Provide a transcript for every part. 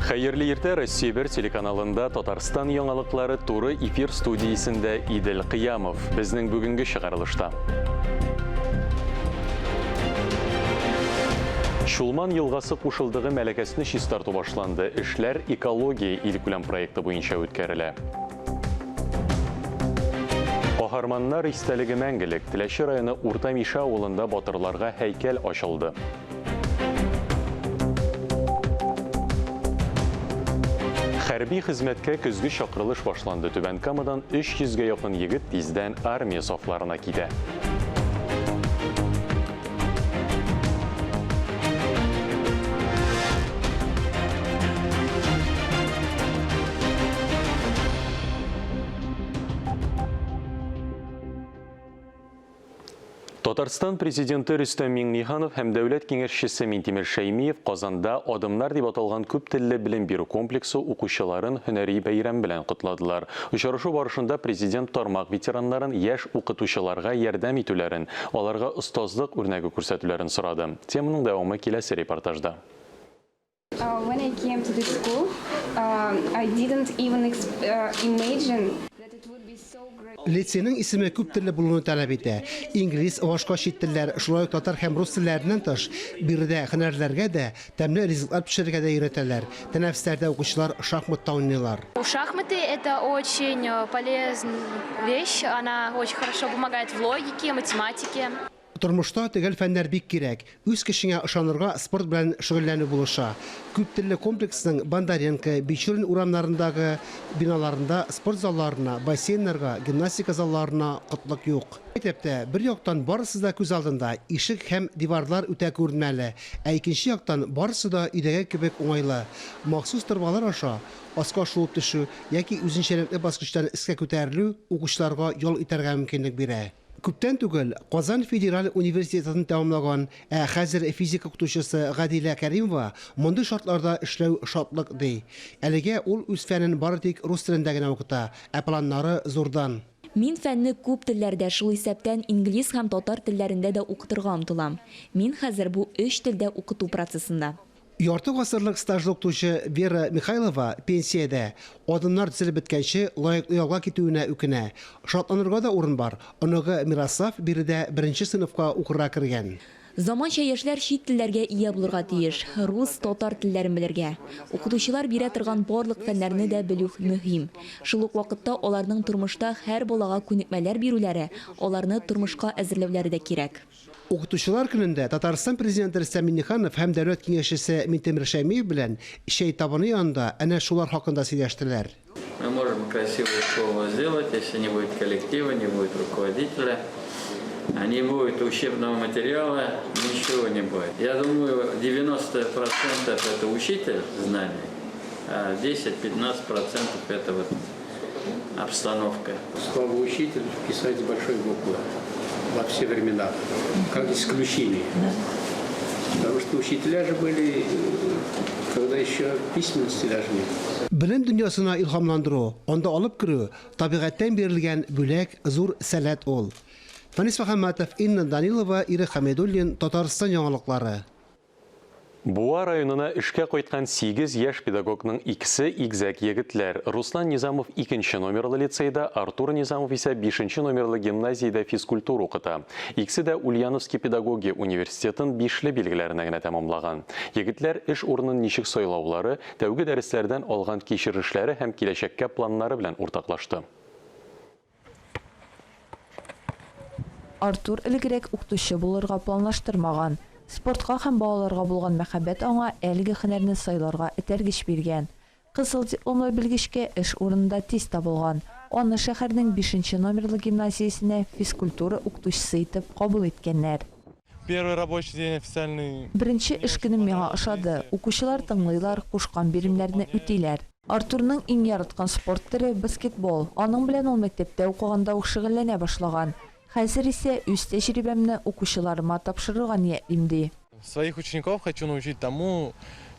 Хәерле иртә, Россия 1 телеканалында Татарстан яңалыклары туры эфир студиясендә Идел Кыямов. Безнең бүгенге чыгарылышта. Чулман елгасы кушылдыгы мәләкәсне чистарту башланды. Эшләр Экология илкүләм проекты буенча үткәрелә. Каһарманнар истәлеге мәңгелек. Теләче районы Урта Мишә авылында батырларга һәйкәл ачылды. Хәрби хезмәткә көзге чакырылыш башланды. Түбән Камадан 300 гә якын егет тиздән армия сафларына китә. Татарстан Президенты Рөстәм Миңнеханов һәм Дәүләт Киңәшчесе Минтимер Шәймиев Казанда Адымнар дип аталган күп телле белем бирү комплексы укучыларын һөнәри бәйрәм белән котладылар. Очрашу барышында Президент тармак ветераннарын яшь укытучыларга ярдәм итүләрен, аларга остазлык үрнәге күрсәтүләрен сорады. Теманың дәвамы киләсе репортажда. When I came to this school, I didn't even imagine that it would be so great. Лицейның исеме күп телле булуны таләп итә. Инглиз, башка чит телләр, шулай ук татар һәм рус телләреннән тыш, биредә һөнәрләргә дә, тәмле ризыклар пешерергә дә өйрәтәләр. Тәнәфесләрдә укучылар шахмат та уйныйлар. Шахматы это очень полезная вещь, она очень хорошо помогает в логике, математике. Тормышта төгәл фәннәр бик кирәк. Үз көчеңә ышанырга спорт белән шөгыльләнү булыша. Күптелле комплексның Бондаренко, Бичурин урамнарындагы биналарында спорт залларына, бассейннарга, гимнастика залларына кытлык юк. Мәктәптә, бер яктан, барысы да күз алдында, ишек һәм диварлар үтә күренмәле, ә икенче яктан, барысы да өйдәге кебек уңайлы. Махсус торбалар аша аска шуып төшү яки үзенчәлекле баскычтан өскә күтәрелү укучыларга ял итәргә мөмкинлек бирә. Күптән түгел Казан федераль университетын тәмамлаган, ә хәзер физика укытучысы Гадилә Кәримова мондый шартларда эшләү шатлык, ди. Әлегә ул үз фәнен бары тик рус телендә генә укыта, ә планнары зурдан. Мин фәнне күп телләрдә, шул исәптән инглиз һәм татар телләрендә дә укытырга омтылам. Мин хәзер бу өч телдә укыту процессында. Ярты гасырлык стажлы укытучы Вера Михайлова пенсиядә, адымнар төзелеп беткәнче лаеклы ялга китүенә үкенә. Шатланырга да урын бар, оныгы Мирослав биредә беренче сыйныфка укырга кергән. Заманча яшьләр чит телләргә ия булырга тиеш, рус, татар телләрен белергә. Укытучылар бирә торган барлык фәннәрне дә белү мөһим. Шул ук вакытта аларның тормышта һәр балага күнекмәләр бирүләре, аларны тормышка әзерләүләре дә кирәк. Укытучылар көнендә Татарстан Президенты Рөстәм Миңнеханов һәм Дәүләт Киңәшчесе Минтимер Шәймиев белән чәй табыны янында әнә шулар хакында сөйләштеләр. Мы можем красивую школу сделать, если не будет коллектива, не будет руководителя, не будет учебного материала, ничего не будет. Я думаю, 90% это учитель знаний, а 10-15% это вот обстановка. Слово «учитель» писать с большой буквы во все времена, как исключение. Потому что учителя же были, когда еще письменности даже нет. Белем дөньясына илһамландыру, анда алып керү, табигатьтән бирелгән бүләк, зур сәләт ул. Фәнис Мөхәммәтов, Инна Данилова, Ирек Хәмидуллин, Татарстан яңалыклары. Буа районына эшкә кайткан сигез яшь педагогның икесе игзәк егетләр. Руслан Низамов икенче номерлы лицейда, Артур Низамов исә бишенче номерлы гимназиядә физкультура укыта. Икесе дә Ульяновский педагогия университетын бишле билгеләренә генә тәмамлаган. Егетләр эш урынын ничек сайлаулары, тәүге дәресләрдән алган кичерешләре һәм киләчәккә планнары белән уртаклашты. Артур элегрәк укытучы булырга планлаштырмаган. Спортка һәм балаларга булган мәхәббәт аңа әлеге һөнәрне сайларга этәргеч биргән. Кызыл дипломлы белгечкә эш урыны да тиз табылган. Аны шәһәрнең бишенче номерлы гимназиясенә физкультура укытучысы итеп кабул иткәннәр. Первый рабочий день официальный. Беренче эш көнем миңа ошады. Укучылар тыңлыйлар, кушкан биремнәрне үтиләр. Артурның иң яраткан спорт төре, баскетбол. Аның белән ул мәктәптә укыганда ук шөгыльләнә башлаган. Хәзер исә үз тәҗрибәмне укучыларыма тапшырырга ниятлим, ди. Своих учеников хочу научить тому,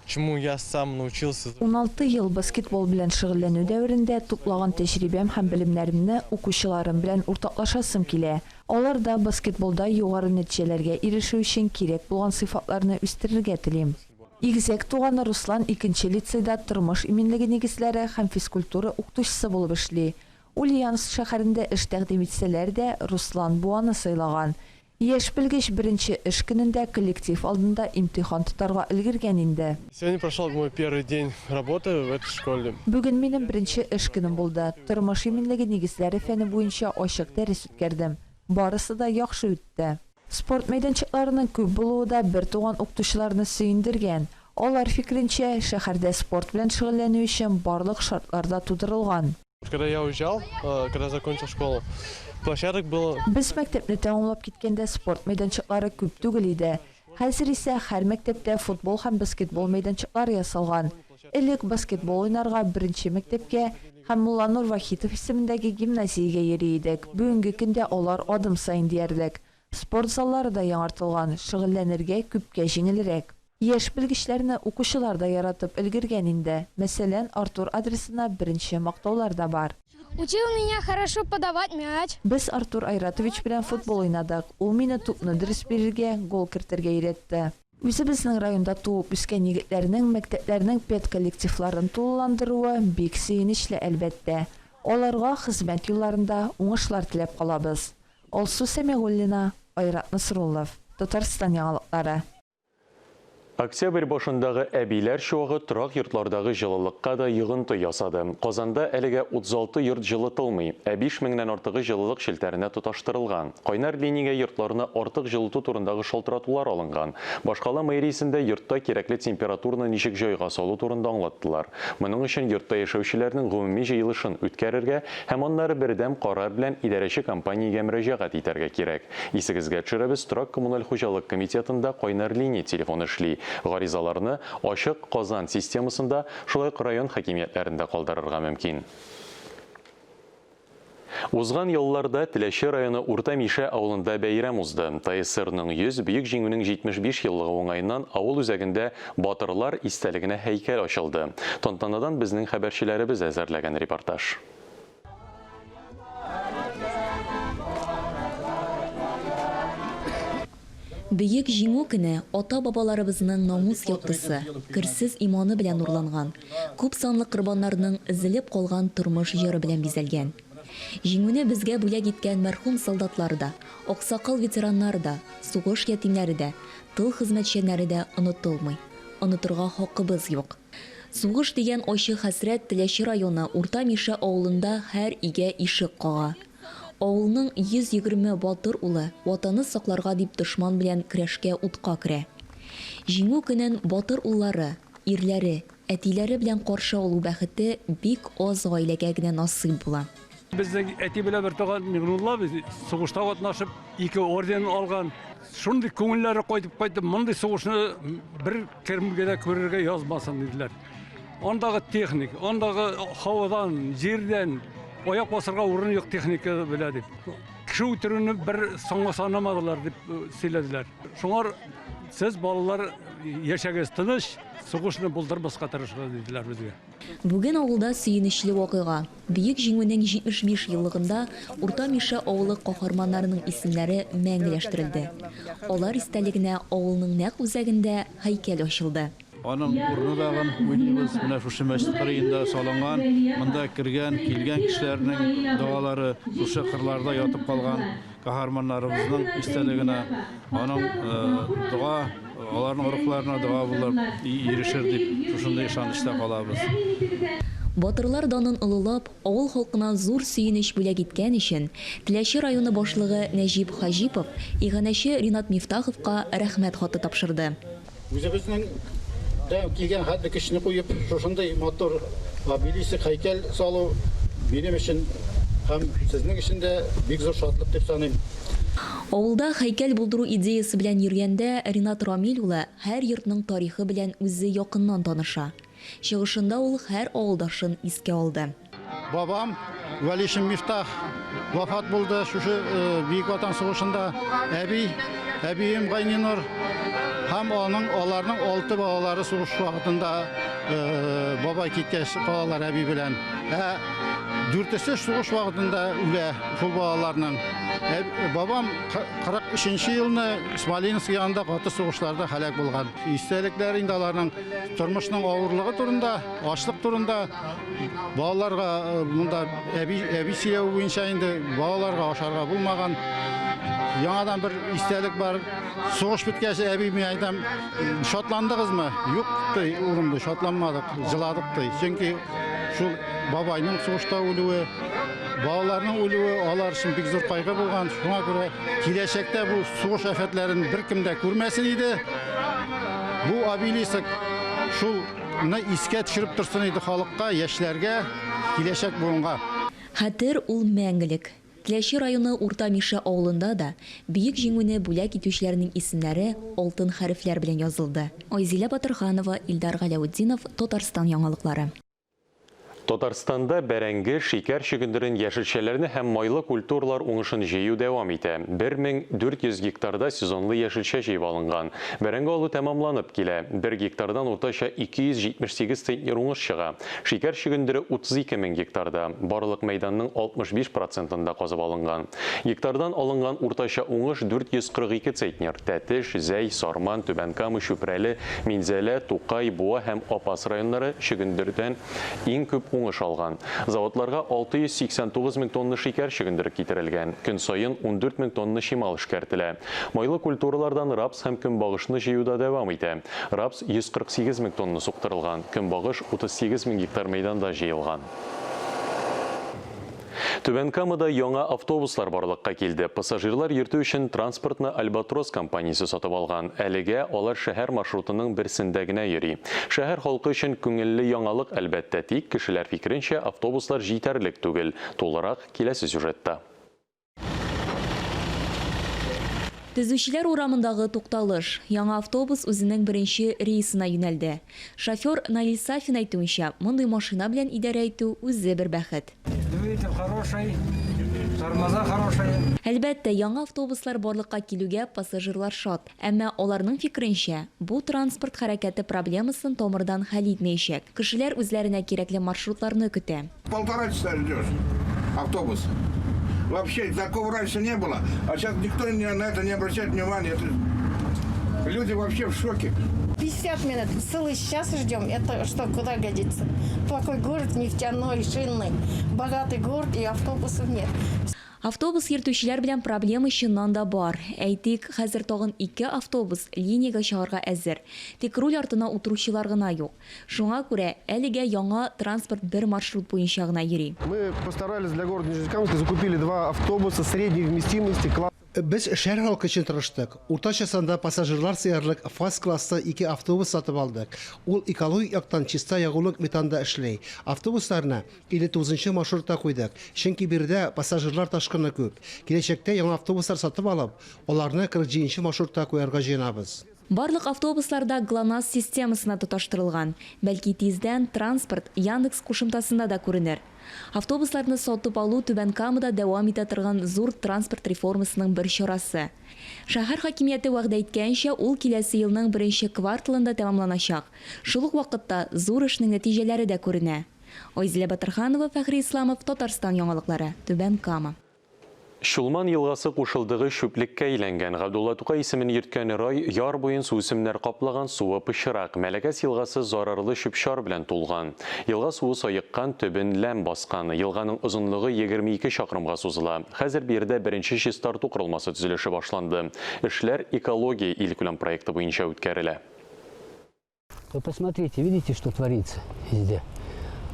чему я сам научился. 16 ел баскетбол белән шөгыльләнү дәверендә туплаган тәҗрибәм һәм белемнәремне укучыларым белән уртаклашасым килә. Аларда баскетболда югары нәтиҗәләргә ирешү өчен кирәк булган сыйфатларны үстерергә телим. Игезәк туганы Руслан икенче лицейда тормыш иминлеге нигезләре һәм физкультура укытучысы булып эшли. Ульяновск шәһәрендә эш тәкъдим итсәләр дә, Руслан Буаны сайлаган. Яшь белгеч беренче эш көнендә коллектив алдында имтихан тотарга өлгергән инде. Сегодня прошел мой первый день работы в этой школе. Бүген минем беренче эш көнем булды. Тормыш иминлеге нигезләре фәне буенча ачык дәрес үткәрдем. Барысы да яхшы үтте. Спорт мәйданчыкларының күп булуы да бертуган укытучыларны сөендергән. Алар фикеренчә, шәһәрдә спорт белән шөгыльләнү өчен барлык шартлар да тудырылган. Когда я уезжал, когда закончил школу, площадок было... Без мәктәпне тәмамлап киткәндә спорт мәйданчыклары күп түгел иде. Хәзер исә һәр мәктәптә футбол һәм баскетбол мәйданчыклары ясалган. Элек баскетбол уйнарга беренче мәктәпкә һәм Мулланур Вахитов исемендәге гимназиягә йөри идек. Бүгенге көндә алар адым саен диярлек. Спорт заллары да яңартылган, шөгыльләнергә күпкә җиңелрәк. Яшь белгечләрне укучылар да яратып өлгергән инде. Мәсәлән, Артур адресына беренче мактаулар да бар. Учил меня хорошо подавать мяч. Без Артур Айратович белән футбол уйнадык. Ул мине тупны дөрес бирергә, гол кертергә өйрәтте. Үзебезнең районда туып үскән егетләрнең мәктәпләрнең педколлективларын тулыландыруы бик сөенечле, әлбәттә. Аларга хезмәт юлларында уңышлар теләп калабыз. Алсу Сәмигуллина, Айрат Насруллов, Татарстан яңалыклары. Октябрь башындагы әбиләр чуагы торак йортлардагы җылылыкка да йогынты ясады. Казанда әлегә 36 йорт җылытылмый, ә 5 меңнән артыгы җылылык челтәренә тоташтырылган. Кайнар линиягә йортларны артык җылыту турындагы шалтыратулар алынган. Башкала мэриясендә йортта кирәкле температураны ничек җайга салу турында аңлаттылар. Моның өчен йортта яшәүчеләрнең гомуми җыелышын үткәрергә һәм аннары бердәм карар белән идарәче компаниягә мөрәҗәгать итәргә кирәк. Исегезгә төшерәбез, торак-коммуналь хуҗалык комитетында кайнар линия телефоны эшли. Гаризаларны Ачык Казан системасында, шулай ук район хакимиятләрендә калдырырга мөмкин. Узган елларда Теләче районы Урта Мишә авылында бәйрәм узды. ТАССРның 100, Бөек Җиңүнең 75 еллыгы уңаеннан авыл үзәгендә батырлар истәлегенә һәйкәл ачылды. Тантанадан безнең хәбәрчеләребез әзерләгән репортаж. Бөек Җиңү көне ата-бабаларыбызның намус яктысы, керсез иманы белән нурланган, күп санлы корбаннарның өзелеп калган тормыш җыры белән бизәлгән. Җиңүне безгә бүләк иткән мәрхүм солдатлар да, аксакал ветераннар да, сугыш ятимнәре дә, тыл хезмәтчәннәре дә онытылмый. Онытырга хакыбыз юк. Сугыш дигән ачы хәсрәт Теләче районы Урта Мишә авылында һәр өйгә ишек кага. Авылның 120 батыр улы Ватанны сакларга дип дошман белән көрәшкә утка керә. Җиңү көнен батыр уллары, ирләре, әтиләре белән каршы алу бәхете бик аз гаиләгә генә насыйп була. Безнең әти белән бертуган Миңнулла абый сугышта катнашып, ике орден алган. Шундый күңелләре кайтып кайтты, мондый сугышны бер кемгә дә күрергә язмасын диделәр. Андагы техник, андагы һавадан, җирдән аяк басырга урын юк техника белә дип. Кеше үтерүне бер соңга санамадылар дип э, сөйләделәр. Шуңар сез балалар яшәгез тыныч, сугышны булдырмаска тырышыгыз диделәр безгә. Бүген авылда сөенечле вакыйга. Бөек Җиңүнең 75 еллыгында Урта Мишә авылы каһарманнарының исемнәре мәңгеләштерелде. Алар истәлегенә авылның нәкъ үзәгендә һәйкәл ачылды. Аның урыны дагын уйлыйбыз, менә шушы мәчет кырыенда салынган, монда кергән, килгән кешеләрнең догалары шушы кырларда ятып калган каһарманнарыбызның истәлегенә, аның дога, аларның рухларына дога булып ирешер дип шушындый ышанычта калабыз. Батырлар данын олылап, авыл халкына зур сөенеч бүләк иткән өчен Теләче районы башлыгы Нәҗип Хаҗипов иганәче Ринат Мифтаховка Рәхмәт хаты тапшырды. Үзебезнең дә килгән хәтле көчне куеп, шушындый матур обелиск, һәйкәл салу минем өчен һәм сезнең өчен дә бик зур шатлык дип саныйм. Авылда һәйкәл булдыру идеясе белән йөргәндә Ринат Рамил улы һәр йортның тарихы белән үзе якыннан таныша. Чыгышында ул һәр авылдашын искә алды. Бабам Вәлишин Мифтах вафат булды шушы Бөек Ватан сугышында. Әби, әбием Гайнинур һәм аның аларның алты балалары сугыш вакытында бабай киткәч калалар әби белән. Ә Дүртесе сугыш вакытында үлә шул балаларның. Ә бабам 43 елны Смоленск янында каты сугышларда һәлак булган. Истәлекләр инде аларның тормышның авырлыгы турында, ачлык турында балаларга э, монда әби әби сөйләве буенча инде балаларга ашарга булмаган. Яңадан бер истәлек бар. Сугыш беткәч әби мин әйтәм, шатландыгызмы? Юк, ди, улым, ди, шатланмадык, җыладык, ди. Чөнки шул бабайның сугышта үлүе, балаларның үлүе алар өчен бик зур кайгы булган. Шуңа күрә киләчәктә бу сугыш афәтләрен беркем дә күрмәсен иде. Бу обелиск шулны искә төшереп торсын иде халыкка, яшьләргә, киләчәк буынга. Хәтер ул мәңгелек. Теләче районы Урта Мишә авылында да Бөек Җиңүне бүләк итүчеләрнең исемнәре алтын хәрефләр белән язылды. Айзилә Батырханова, Илдар Галәүтдинов, Татарстан яңалыклары. Татарстанда бәрәңге, шикәр чөгендерен, яшелчәләрне һәм майлы культуралар уңышын җыю дәвам итә. 1400 гектарда сезонлы яшелчә җыеп алынган. Бәрәңге алу тәмамланып килә. Бер гектардан уртача 278 центнер уңыш чыга. Шикәр чөгендере 32 мең гектарда, барлык мәйданның 65 процентында казып алынган. Гектардан алынган уртача уңыш 442 центнер. Тәтеш, Зәй, Сарман, Түбән Кама, Чүпрәле, Минзәлә, Тукай, Буа һәм Апас районнары чөгендердән иң күп уңыш алган. Заводларга 689 мең тонна шикәр чөгендере китерелгән. Көн саен 14 мең тонна чимал эшкәртелә. Майлы культуралардан рапс һәм көнбагышны җыю да дәвам итә. Рапс 148 мең тонна суктырылган, көнбагыш 38 мең гектар мәйданда җыелган. Түбән Камада яңа автобуслар барлыкка килде. Пассажирлар йөртү өчен транспортны Альбатрос компаниясе сатып алган. Әлегә алар шәһәр маршрутының берсендә генә йөри. Шәһәр халкы өчен күңелле яңалык, әлбәттә, тик, кешеләр фикеренчә, автобуслар җитәрлек түгел. Тулырак, киләсе сюжетта. Төзүчеләр урамындагы тукталыш. Яңа автобус үзенең беренче рейсына юнәлде. Шофер Наил Сафин әйтүенчә, мондый машина белән идарә итү үзе бер бәхет. Двигатель хороший, тормоза хорошие. Әлбәттә, яңа автобуслар барлыкка килүгә пассажирлар шат. Әмма, аларның фикеренчә, бу транспорт хәрәкәте проблемасын тамырдан хәл итмәячәк. Кешеләр үзләренә кирәкле маршрутларны көтә. Полтора часа ждешь автобус. Вообще такого раньше не было. А сейчас никто на это не обращает внимания. Это... Люди вообще в шоке. 50 минут, целый час ждем. Это что, куда годится? Такой город нефтяной, шинный, богатый город, и автобусов нет. Автобус йөртүчеләр белән проблема чыннан да бар. Әйтик, хәзер тагын ике автобус линиягә чыгарга әзер. Тик руль артына утыручылар гына юк. Шуңа күрә әлегә яңа транспорт бер маршрут буенча гына йөри. Мы постарались для города Нижнекамска, закупили два автобуса средней вместимости класса. Без шәһәр халкы өчен тырыштык. Уртача санда пассажирлар сыярлык фас классы ике автобус сатып алдык. Ул экологик яктан чиста ягулык метанда эшли. Автобусларны 59 нчы маршрутта куйдык, чөнки биредә пассажирлар ташкыны күп. Киләчәктә яңа автобуслар сатып алып, аларны 47 нче маршрутта куярга җыенабыз. Барлык автобуслар да Глонасс системасына тоташтырылган. Бәлки тиздән транспорт Яндекс кушымтасында да күренер. Автобусларны сатып алу Түбән Камада дәвам итә торган зур транспорт реформасының бер чарасы. Шәһәр хакимияте вәгъдә иткәнчә, ул киләсе елның беренче кварталында тәмамланачак. Шул ук вакытта зур эшнең нәтиҗәләре дә күренә. Айзилә Батырханова, Фәхри Исламов, Татарстан яңалыклары, Түбән Кама. Чулман елгасы кушылдыгы чүплеккә әйләнгән. Габдулла Тукай исемен йөрткән рай яр буен суүсемнәр каплаган, суы пычрак. Мәләкәс елгасы зарарлы чүп-чар белән тулган. Елга суы саеккан, төбен ләм баскан. Елганың озынлыгы 22 чакрымга сузыла. Хәзер биредә беренче чистарту корылмасы төзелеше башланды. Эшләр Экология илкүләм проекты буенча үткәрелә. Вы посмотрите, видите, что творится везде?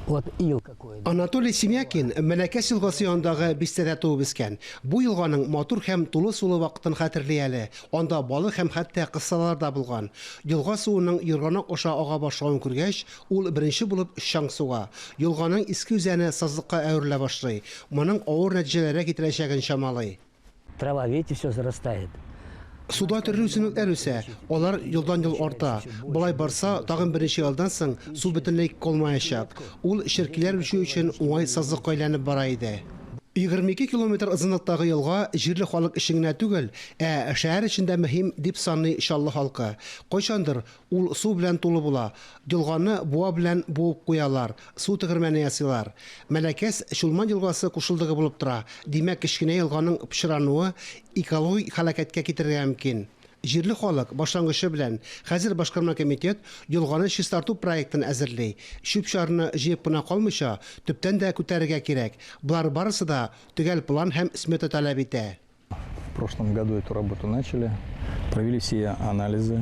Вот ил какой. Анатолий Семякин Мәләкәс елгасы янындагы бистәдә туып үскән. Бу елганың матур һәм тулы сулы вакытын хәтерли әле. Анда балык һәм хәтта кыссалар да булган. Елга суының ерганак аша ага башлавын күргәч, ул беренче булып чаң суга. Елганың иске үзәне сазлыкка әверелә башлый. Моның авыр нәтиҗәләргә китерәчәген чамалый. Трава, видите, все зарастает. Суда төрле үсемлекләр үсә, алар елдан-ел арта. Болай барса, тагын берничә елдан соң су бөтенләй калмаячак. Ул черкиләр үрчү өчен уңай сазлыкка әйләнеп бара иде. 22 километр озынлыктагы елга җирле халык өчен генә түгел, ә шәһәр өчен дә мөһим, дип саный Чаллы халкы. Кайчандыр ул су белән тулы була. Елганы буа белән буып куялар, су тегермәне ясыйлар. Мәләкәс Чулман елгасы кушылдыгы булып тора, димәк, кечкенә елганың пычрануы экологик һәлакәткә китерергә мөмкин. Җирле халык башлангычы белән хәзер башкарма комитет елганы чистарту проектын әзерли. Чүп-чарны җыеп кына калмыйча, төптән дә күтәрергә кирәк. Болар барысы да төгәл план һәм смета таләп итә. В прошлом году эту работу начали, провели все анализы.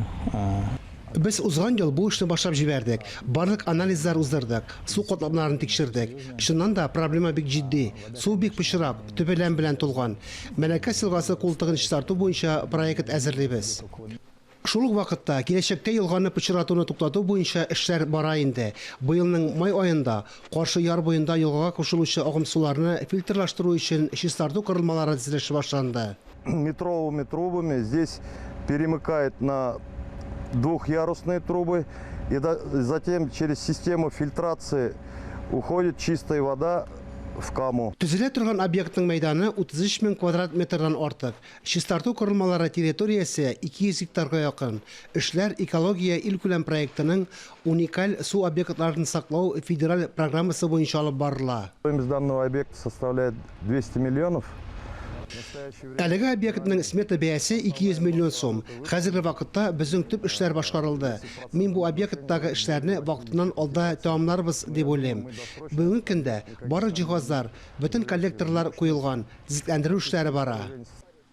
Без узган ел бу эшне башлап җибәрдек. Барлык анализлар уздырдык, су катламнарын тикшердек. Чыннан да, проблема бик җитди. Су бик пычрак, төбе ләм белән тулган. Мәләкәс елгасы култыгын чистарту буенча проект әзерлибез. Шул ук вакытта, киләчәктә елганы пычратуны туктату буенча эшләр бара инде. Быелның май аенда Каршы яр буенда елгага кушылучы агымсуларны фильтрлаштыру өчен чистарту корылмалары төзелеше башланды. Метровыми трубами здесь перемыкает на двухъярусные трубы и затем через систему фильтрации уходит чистая вода в Каму. Төзелә торган объектның мәйданы 33 мең квадрат метрдан артык. Чистарту корылмалары территориясе 200 гектарга якын. Эшләр Экология илкүләм проектының Уникаль су объектларын саклау федераль программасы буенча алып барыла. Стоимость данного объекта составляет 200 миллионов. Әлеге объектның смета бәясе 200 миллион сум. Хәзерге вакытта безнең төп эшләр башкарылды. Мин бу объекттагы эшләрне вакытыннан алда тәмамларбыз дип уйлыйм. Бүгенге көндә барлык җиһазлар, бөтен коллекторлар куелган, төзекләндерү эшләре бара.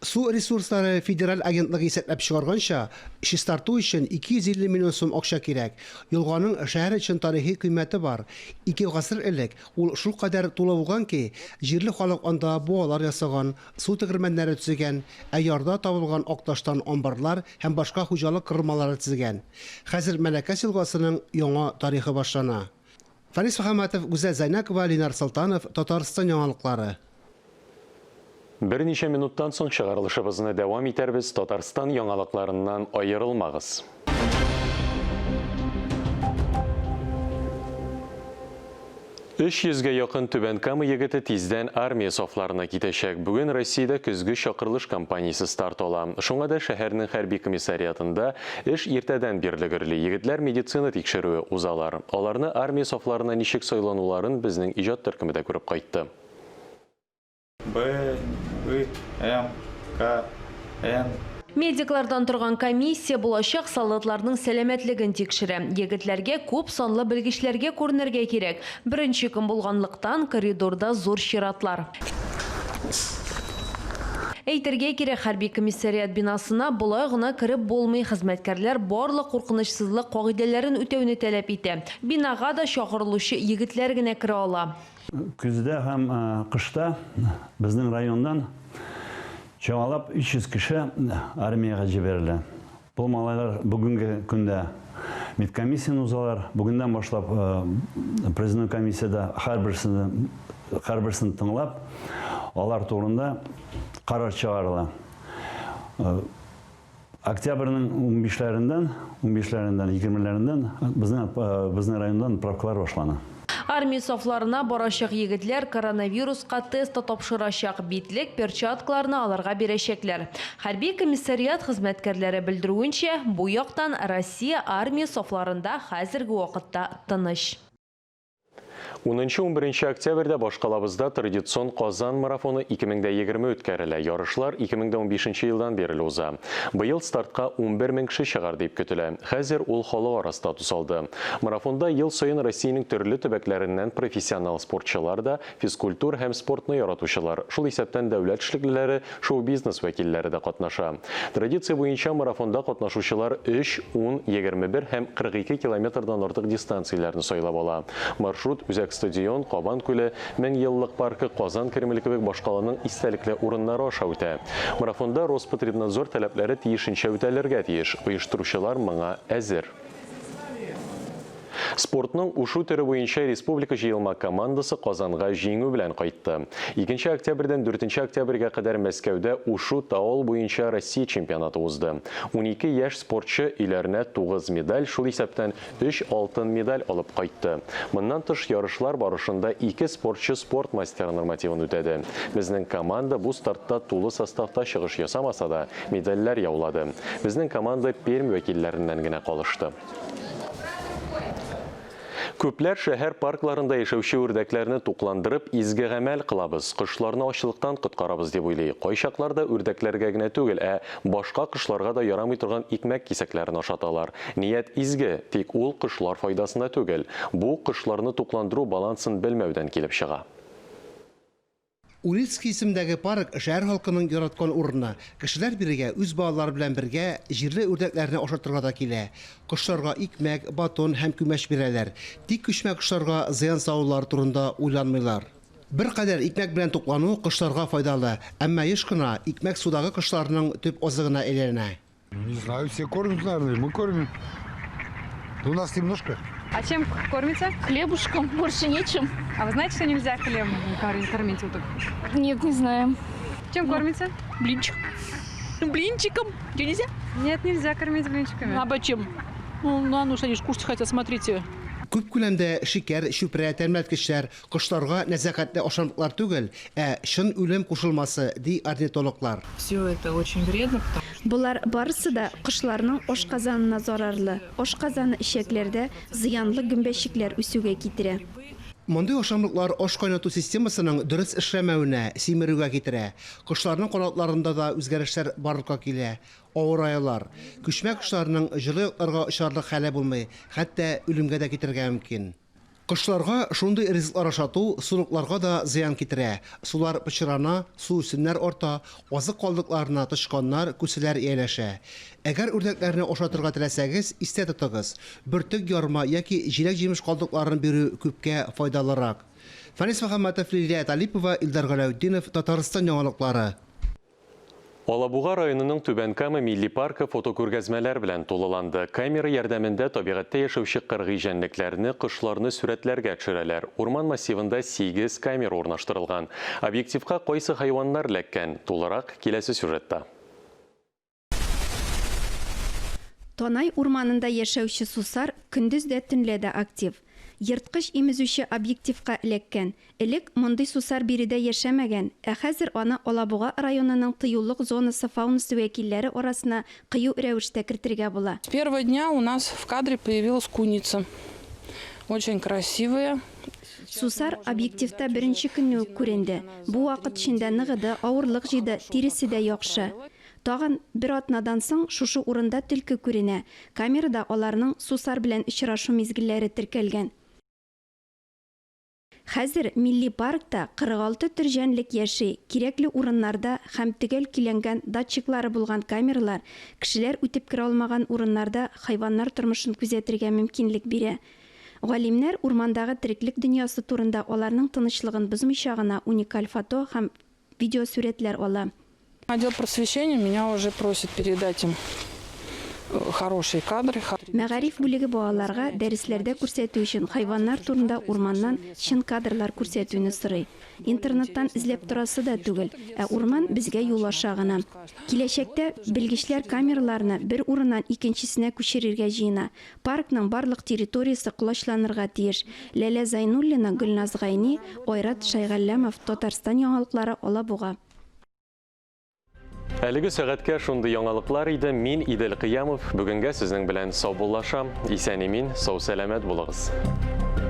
Су ресурслары федераль агентлыгы исәпләп чыгарганча, чистарту өчен 250 миллион сум акча кирәк. Елганың шәһәр өчен тарихи кыйммәте бар. Ике гасыр элек ул шулкадәр тулы булган ки, җирле халык анда буалар ясаган, су тегермәннәре төзегән, ә ярда табылган ак таштан амбарлар һәм башка хуҗалык корылмалары төзегән. Хәзер Мәләкәс елгасының яңа тарихы башлана. Фарис Мөхәммәтов, Гүзәл Зәйнәкова, Ленар Солтанов, Татарстан яңалыклары. Берничә минуттан соң чыгарылышыбызны дәвам итәрбез, Татарстан яңалыкларыннан аерылмагыз. Өч йөзгә якын Түбән Кама егете тиздән армия сафларына китәчәк. Бүген Россиядә көзге чакырылыш кампаниясе старт ала. Шуңа да шәһәрнең хәрби комиссариатында эш иртәдән бирле гөрли. Егетләр медицина тикшерүе узалар. Аларны армия сафларына ничек сайлануларын безнең иҗат төркеме дә күреп кайтты. Б, В, М, К, Н. Медиклардан торган комиссия булачак солдатларның сәламәтлеген тикшерә. Егетләргә күп санлы белгечләргә күренергә кирәк. Беренче көн булганлыктан, коридорда зур чиратлар. Әйтергә кирәк, хәрби комиссариат бинасына болай гына кереп булмый, хезмәткәрләр барлык куркынычсызлык кагыйдәләрен үтәүне таләп итә. Бинага да чакырылучы егетләр генә керә ала. Көздә һәм кышта безнең районнан чамалап 300 кеше армиягә җибәрелә. Бу малайлар бүгенге көндә медкомиссияне узалар. Бүгеннән башлап призывной комиссиядә һәрберсен һәрберсен тыңлап, алар турында карар чыгарыла. Октябрьнең унбишләреннән, унбишләреннән, егермеләреннән безнең, безнең райондан отправкалар башлана. Армия сафларына барачак егетләр коронавируска тест та тапшырачак, битлек, перчаткаларны аларга бирәчәкләр. Хәрби комиссариат хезмәткәрләре белдерүенчә, бу яктан Россия армия сафларында хәзерге вакытта тыныч. Унынчы-унберенче октябрьдә башкалабызда традицион Казан марафоны 2020 үткәрелә. Ярышлар 2015 елдан бирле уза. Быел стартка 11 мең кеше чыгар дип көтелә. Хәзер ул халыкара статус алды. Марафонда ел саен Россиянең төрле төбәкләреннән профессионал спортчылар да, физкультур һәм спортны яратучылар, шул исәптән дәүләт эшлеклеләре, шоу-бизнес вәкилләре дә катнаша. Традиция буенча марафонда катнашучылар 3, 10, 21 һәм 42 километрдан артык дистанцияләрне сайлап ала. Маршрут Үзәк стадион, Кабан күле, Меңьеллык паркы, Казан Кремле кебек башкаланың истәлекле урыннары аша үтә. Марафонда Роспотребнадзор таләпләре тиешенчә үтәлергә тиеш. Оештыручылар моңа әзер. Спортның ушу төре буенча республика җыелма командасы Казанга җиңү белән кайтты. Икенче октябрьдән дүртенче октябрьгә кадәр Мәскәүдә ушу таол буенча Россия чемпионаты узды. 12 яшь спортчы өйләренә 9 медаль, шул исәптән өч алтын медаль алып кайтты. Моннан тыш, ярышлар барышында ике спортчы спорт мастеры нормативын үтәде. Безнең команда бу стартта тулы составта чыгыш ясамаса да, медальләр яулады. Безнең команда Пермь вәкилләреннән генә калышты. Күпләр шәһәр паркларында яшәүче үрдәкләрне тукландырып, изге гамәл кылабыз, кошларны ачлыктан коткарабыз дип уйлый. Кайчакларда үрдәкләргә генә түгел, ә башка кошларга да ярамый торган икмәк кисәкләрен ашаталар. Ният изге, тик ул кошлар файдасына түгел. Бу, кошларны тукландыру балансын белмәүдән килеп чыга. Урицкий исемендәге парк шәһәр халкының яраткан урыны. Кешеләр бирегә үз балалары белән бергә җирле үрдәкләрне ашатырга да килә. Кошларга икмәк, батон һәм күмәч бирәләр. Тик күчмә кошларга зыян салулары турында уйланмыйлар. Беркадәр икмәк белән туклану кошларга файдалы, әмма еш кына икмәк судагы кошларның төп азыгына әйләнә. Не знаю, все кормят, наверное, мы кормим. У нас немножко. А чем кормите? Хлебушком, больше нечем. А вы знаете, что нельзя хлебом кормить уток? Нет, не знаем. Чем кормите? Блинчик. Блинчиком? Что, нельзя? Нет, нельзя кормить блинчиками. А чем? Ну, на, ну, они ж кушать хотят, смотрите. Күп күләмдә шикәр, чүпрә, тәмләткечләр кошларга нәзакәтле ашамлыклар түгел, ә чын үлем кушылмасы, ди орнитологлар. Все это очень вредно, потому Болар барысы да кошларның ашказанына зарарлы. Ашказаны эчәкләрдә зыянлы гөмбәчекләр үсүгә китерә. Мондый ашамлыклар аш кайнату системасының дөрес эшләмәвенә, симерүгә китерә. Кошларның канатларында да үзгәрешләр барлыкка килә, авыраялар. Күчмә кошларның җылы якларга очарлык хәле булмый, хәтта үлемгә дә китерергә мөмкин. Кошларга шундый ризыклар ашату сулыкларга да зыян китерә. Сулар пычрана, суүсемнәр арта, азык калдыкларына тычканнар, күселәр ияләшә. Әгәр үрдәкләрне ашатырга теләсәгез, истә тотыгыз, бөртек ярма яки җиләк-җимеш калдыкларын бирү күпкә файдалырак. Фәнис Мөхәммәтов, Лилия Талипова, Илдар Галәүтдинов, Татарстан яңалыклары. Алабуга районының Түбән Кама милли паркы фотокүргәзмәләр белән тулыланды. Камера ярдәмендә табигатьтә яшәүче кыргый җәнлекләрне, кошларны сурәтләргә төшерәләр. Урман массивында сигез камера урнаштырылган. Объективка кайсы хайваннар эләккән? Тулырак, киләсе сюжетта. Танай урманында яшәүче сусар көндез дә, төнлә дә актив. Ерткыч имезүче объективка эләккән. Элек мондый сусар биредә яшәмәгән, ә хәзер аны Алабуга районының тыюлык зонасы фаунасы вәкилләре арасына кыю рәвештә кертергә була. С первого дня у нас в кадре появилась куница. Очень красивая. Сусар объективта беренче көнне үк күренде. Бу вакыт эчендә ныгыды, авырлык җыйды, тиресе дә яхшы. Тагын бер атнадан соң шушы урында төлке күренә. Камерада аларның сусар белән очрашу мизгелләре теркәлгән. Хәзер милли паркта 46 төр җәнлек яши, кирәкле урыннарда һәм төгәл көйләнгән датчиклары булган камералар кешеләр үтеп керә алмаган урыннарда хайваннар тормышын күзәтергә мөмкинлек бирә. Галимнәр урмандагы тереклек дөньясы турында аларның тынычлыгын бозмыйча гына уникаль фото һәм видеосурәтләр ала. Отдел просвещения меня уже просит передать им э, хорошие кадры. Мәгариф бүлеге балаларга дәресләрдә күрсәтү өчен хайваннар турында урманнан чын кадрлар күрсәтүне сорый. Интернеттан эзләп торасы да түгел, ә урман безгә юл аша гына. Киләчәктә белгечләр камераларны бер урыннан икенчесенә күчерергә җыена. Паркның барлык территориясе колачланырга тиеш. Ләлә Зайнуллина, Гөлназ Гайни, Айрат Шәйгалләмов, Татарстан яңалыклары, Алабуга. Әлеге сәгатькә шундый яңалыклар иде. Мин Идел Кыямов бүгенгә сезнең белән саубуллашам. Исән-имин, сау-сәламәт булыгыз.